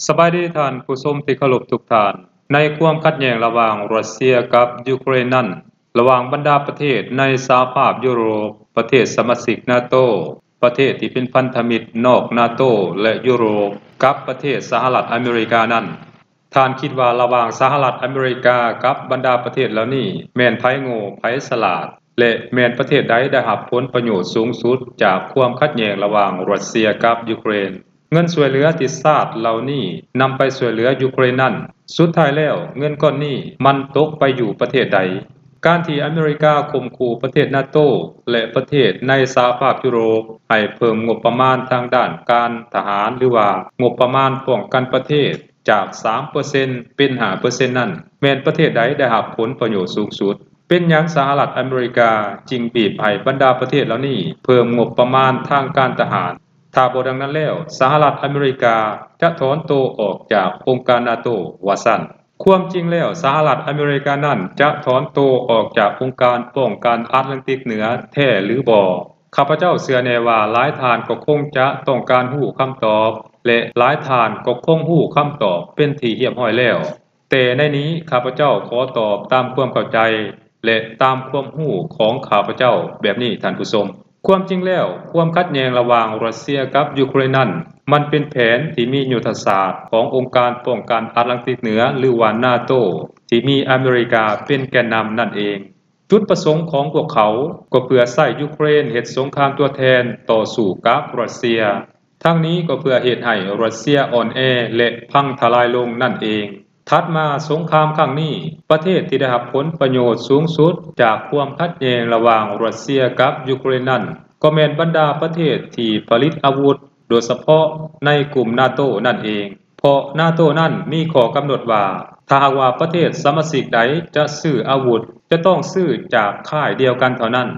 ສະບາຍດີທ່ານຜູ້ຊົມທີ່ເຄົາລົບທຸກທ່ານ. ໃນຄວາມຂັດແຍ່ງລະຫວ່າງຣັດເຊຍກັບຢູເຄຣນນັ້ນ, ລະຫວ່າງບັນດາປະເທດໃນສະຫະພາບຢູໂຣບ, ປະເທດສະມາຊິກນາໂຕ, ປະເທດທີ່ເປັນພັນທະມິດນອກນາໂຕ ແລະ ຢູໂຣບ ກັບປະເທດສະຫະລັດອາເມລິການັ້ນ, ທ່ານຄິດວ່າລະຫວ່າງສະຫະລັດອາເມລິກາກັບບັນດາປະເທດເຫຼົ່ານີ້ ແມ່ນໃຜໂງ່ ໃຜສະຫຼາດ ແລະ ແມ່ນປະເທດໃດໄດ້ຮັບຜົນປະໂຫຍດສູງສຸດຈາກຄວາມຂັດແຍ່ງລະຫວ່າງຣັດເຊຍກັບຢູເຄຣນ? ເງິນຊ່ວຍເຫຼືອທີ່ຊາດເຫຼົ່ານີ້ນຳໄປຊ່ວຍເຫຼືອຢູເຄຣນນັ້ນ, ສຸດທ້າຍແລ້ວເງິນກ້ອນນີ້ມັນຕົກໄປຢູ່ປະເທດໃດ? ການທີ່ອາເມລິກາຂົ່ມຂູ່ປະເທດນາໂຕ ແລະ ປະເທດໃນສະຫະພາບຢູໂຣບໃຫ້ເພີ່ມງົບປະມານທາງດ້ານການທະຫານ ຫຼືວ່າງົບປະມານປ້ອງກັນປະເທດ ຈາກສາມເປີເຊັນເປັນຫ້າເປີເຊັນນັ້ນ, ແມ່ນປະເທດໃດໄດ້ຮັບຜົນປະໂຫຍດສູງສຸດ? ເປັນຫຍັງສະຫະລັດອາເມລິກາຈຶ່ງບີບໃຫ້ບັນດາປະເທດເຫຼົ່ານີ້ເພີ່ມງົບປະມານທາງການທະຫານ? ຖ້າບໍ່ດັ່ງນັ້ນແລ້ວ, ສະຫະລັດອາເມລິກາຈະຖອນໂຕອອກຈາກອົງການນາໂຕ ວ່າຊັ້ນ. ຄວາມຈິງແລ້ວ, ສະຫະລັດອາເມລິການັ້ນຈະຖອນໂຕອອກຈາກອົງການປ້ອງກັນອາດແລນຕິກເໜືອແທ້ຫຼືບໍ່? ຂ້າພະເຈົ້າເຊື່ອແນ່ວ່າຫຼາຍທ່ານກໍຄົງຈະຕ້ອງການຮູ້ຄຳຕອບ ແລະ ຫຼາຍທ່ານກໍຄົງຮູ້ຄຳຕອບເປັນທີ່ຮຽບຮ້ອຍແລ້ວ. ແຕ່ໃນນີ້ຂ້າພະເຈົ້າຂໍຕອບຕາມຄວາມເຂົ້າໃຈ ແລະ ຕາມຄວາມຮູ້ຂອງຂ້າພະເຈົ້າແບບນີ້ທ່ານຜູ້ຊົມ. ຄວາມຈິງແລ້ວ, ຄວາມຂັດແຍ່ງລະຫວ່າງຣັດເຊຍກັບຢູເຄຣນນັ້ນ, ມັນເປັນແຜນທີ່ມີຍຸດທະສາດຂອງອົງການປ້ອງກັນອາດແລນຕິກເໜືອ ຫຼືວ່ານາໂຕ ທີ່ມີອາເມລິກາເປັນແກນນຳນັ້ນເອງ. ຈຸດປະສົງຂອງພວກເຂົາກໍເພື່ອໃຊ້ຢູເຄຣນເຮັດສົງຄາມຕົວແທນຕໍ່ສູ້ກັບຣັດເຊຍ. ທັງນີ້ກໍເພື່ອເຮັດໃຫ້ຣັດເຊຍອ່ອນແອ ແລະ ພັງທະລາຍລົງນັ້ນເອງ. ຖັດມາສົງຄາມຄັ້ງນີ້, ປະເທດທີ່ໄດ້ຮັບຜົນປະໂຫຍດສູງສຸດຈາກຄວາມຂັດແຍ່ງລະຫວ່າງຣັດເຊຍກັບຢູເຄຣນນັ້ນ, ກໍແມ່ນບັນດາປະເທດທີ່ຜະລິດອາວຸດ, ໂດຍສະເພາະໃນກຸ່ມນາໂຕນັ້ນເອງ. ເພາະນາໂຕນັ້ນມີຂໍ້ກຳນົດວ່າ, ຖ້າຫາກວ່າປະເທດສະມາຊິກໃດຈະຊື້ອາວຸດ, ຈະຕ້ອງຊື້ຈາກຄ້າຍດຽວກັນເທົ່ານັ້ນ.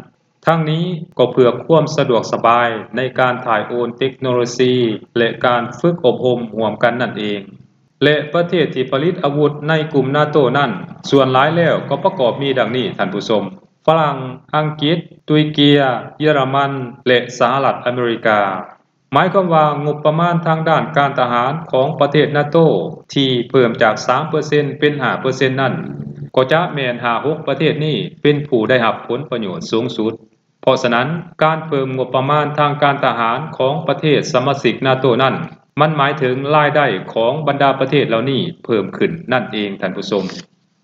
ທັງນີ້ກໍເພື່ອຄວາມສະດວກສະບາຍໃນການຖ່າຍໂອນເຕັກໂນໂລຊີ ແລະ ການຝຶກອົບຮົມຮ່ວມກັນນັ້ນເອງ. ແລະ ປະເທດທີ່ຜະລິດອາວຸດໃນກຸ່ມນາໂຕນັ້ນ, ສ່ວນຫຼາຍແລ້ວກໍປະກອບມີດັ່ງນີ້ທ່ານຜູ້ຊົມ, ຝຣັ່ງ, ອັງກິດ, ຕຸຍເກຍ, ເຢຍລະມັນ ແລະ ສະຫະລັດອາເມລິກາ. ໝາຍຄວາມວ່າງົບປະມານທາງດ້ານການທະຫານຂອງປະເທດນາໂຕທີ່ເພີ່ມຈາກສາມເປີເຊັນເປັນຫ້າເປີເຊັນນັ້ນ, ກໍຈະແມ່ນຫ້າຫົກປະເທດນີ້ເປັນຜູ້ໄດ້ຮັບຜົນປະໂຫຍດສູງສຸດ. ເພາະສະນັ້ນ, ການເພີ່ມງົບປະມານທາງການທະຫານຂອງປະເທດສະມາຊິກນາໂຕນັ້ນ, ມັນໝາຍເຖິງລາຍໄດ້ຂອງບັນດາປະເທດເຫຼົ່ານີ້ເພີ່ມຂຶ້ນນັ້ນເອງທ່ານຜູ້ຊົມ.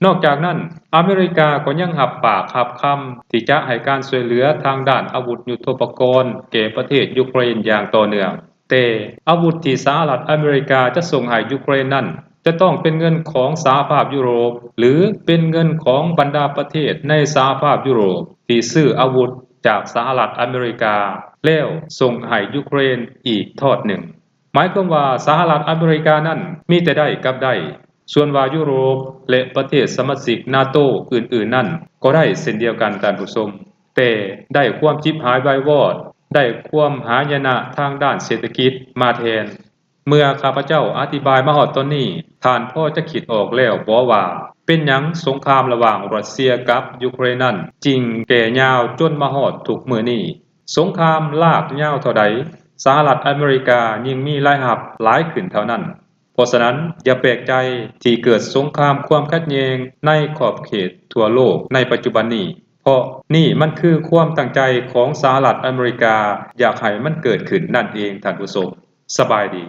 ນອກຈາກນັ້ນ, ອາເມລິກາກໍຍັງຮັບປາກຮັບຄຳທີ່ຈະໃຫ້ການຊ່ວຍເຫຼືອທາງດ້ານອາວຸດຍຸດໂທປະກອນແກ່ປະເທດຢູເຄຣນຢ່າງຕໍ່ເນື່ອງ. ແຕ່ອາວຸດທີ່ສະຫະລັດອາເມລິກາຈະສົ່ງໃຫ້ຢູເຄຣນນັ້ນ ຈະຕ້ອງເປັນເງິນຂອງສະຫະພາບຢູໂຣບ ຫຼື ເປັນເງິນຂອງບັນດາປະເທດໃນສະຫະພາບຢູໂຣບທີ່ຊື້ອາວຸດຈາກສະຫະລັດອາເມລິກາ ແລ້ວສົ່ງໃຫ້ຢູເຄຣນອີກທອດໜຶ່ງ. ໝາຍຄວາມວ່າສະຫະລັດອາເມລິການັ້ນມີແຕ່ໄດ້ກັບໄດ້, ສ່ວນວ່າຢູໂຣບ ແລະ ປະເທດສະມາຊິກນາໂຕອື່ນໆນັ້ນກໍໄດ້ເຊັ່ນດຽວກັນທ່ານຜູ້ຊົມ, ແຕ່ໄດ້ຄວາມຈິບຫາຍວາຍວອດ, ໄດ້ຄວາມຫາຍະນະທາງດ້ານເສດຖະກິດມາແທນ. ເມື່ອຂ້າພະເຈົ້າອະທິບາຍມາຮອດຕອນນີ້, ທ່ານພໍຈະຄິດອອກແລ້ວບໍ່ວ່າ ເປັນຫຍັງສົງຄາມລະຫວ່າງຣັດເຊຍກັບຢູເຄຣນນັ້ນຈຶ່ງແກ່ຍາວຈົນມາຮອດທຸກມື້ນີ້? ສົງຄາມລາກຍາວເທົ່າໃດ, ສະຫະລັດອາເມລິກາຍິ່ງມີລາຍຮັບຫຼາຍຂຶ້ນເທົ່ານັ້ນ. ເພາະສະນັ້ນ, ຢ່າແປກໃຈທີ່ເກີດສົງຄາມຄວາມຂັດແຍ່ງໃນຂອບເຂດທົ່ວໂລກໃນປັດຈຸບັນນີ້, ເພາະນີ້ມັນຄືຄວາມຕັ້ງໃຈຂອງສະຫະລັດອາເມລິກາ ຢາກໃຫ້ມັນເກີດຂຶ້ນນັ້ນເອງທ່ານຜູ້ຊົມ. ສະບາຍດີ.